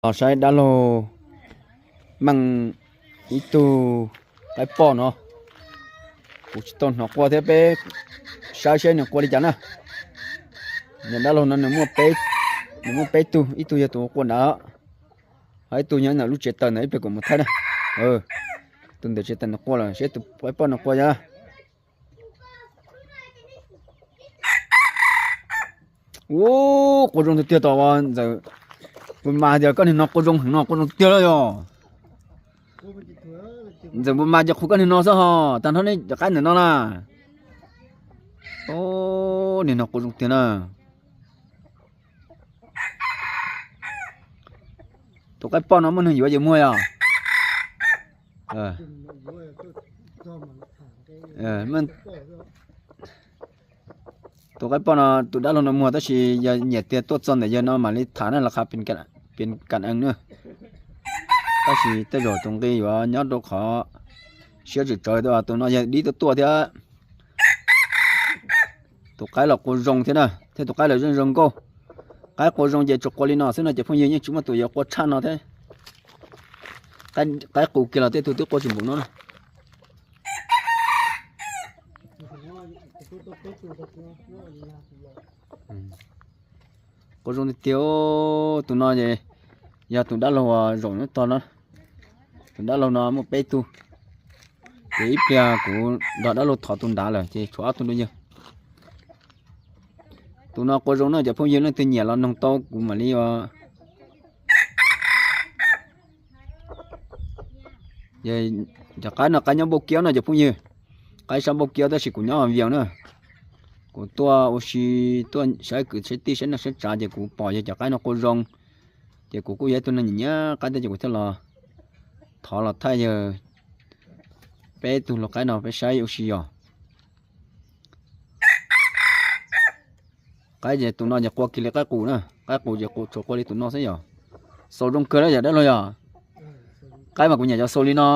Los saib dab laug Meej ib tug qaib poj no, kuv tsis tau hnov qua thiab, peb saib seb nws qua li cas na. Yog dab laug no nws muaj peb tug, ib tug yog tus qua nrad, ho ib tug nyob ntawm lub tsev taws ntawd ib pliag kuv mus thaij na. Tus ntawm tsev taws nws qua lawm, seb tus qaib poj no qua yog. Ub, qua zoo tiag tiag tom ntxawm. Npua mas tias koj niag no qua zoo heev no, qua zoo tiag lawm yog. Ntxawm npua mas ces qhuas koj niag no xwb ho, tag nrho nej cov qaib ntawm no na. Niag no qua zoo tiag na. Tus qaib poj no muaj neeg yuav ces muag yog. Tus qaib poj no tus dab laug no muag, tab sis yog nyiam tiag tuaj txog ntawm yawg no mam li tham na, los qha pin kan ees na. Tab sis tej zaum tus nqi yuav nyob rau qhov siab tsim tsawv, tus no yog dib tuaj tuaj thiab. Tus qaib los qua zoo thiab na, thiab tus qaib los zoo zoo nkauj. Qaib qua zoo ces tsuas qua li no xwb no ces phooj ywg, yeej tsis muaj tus yuav qua tshaj no thiab. Qaib qus kiag los tej tug twb qua tsis npaum no na. Qua zoo tiag tiag. Tus no es yog tus dab laug uas zaum nyob tog no. Tus dab laug no muaj peb tug, ces ib pliag kuv nrog dab laug thov tus nrad lawm ces tshuav ob tug dua yawg. Tus no qua zoo no, cov phooj ywg leej twg nyiam los noog tau kuv mam li ua. Cov qaib no qaib nyob npauj kiab no cov phooj ywg. Qaib sab npauj kiab tab sis kuv nyob Vias na. Kuv tuaj ua si, tuaj saib kwv saib tij saib neej saib tsav ces kuv pom yog cov qaib no qua zoo, ces kuv kuj yog ib tug neeg nyiam nyiam qaib thiab ces kuv thiaj los thov los thaij yawg peb tug lau qaib no peb saib ua si yog. Qaib ces tus no ces qua kiag li qaib qus na, qaib qus ces qus tsuas qua li tus no xwb yog. Xaus zoo kawg li yog dab laug yog. Qaib mas kuv nyiam cov xaus li no.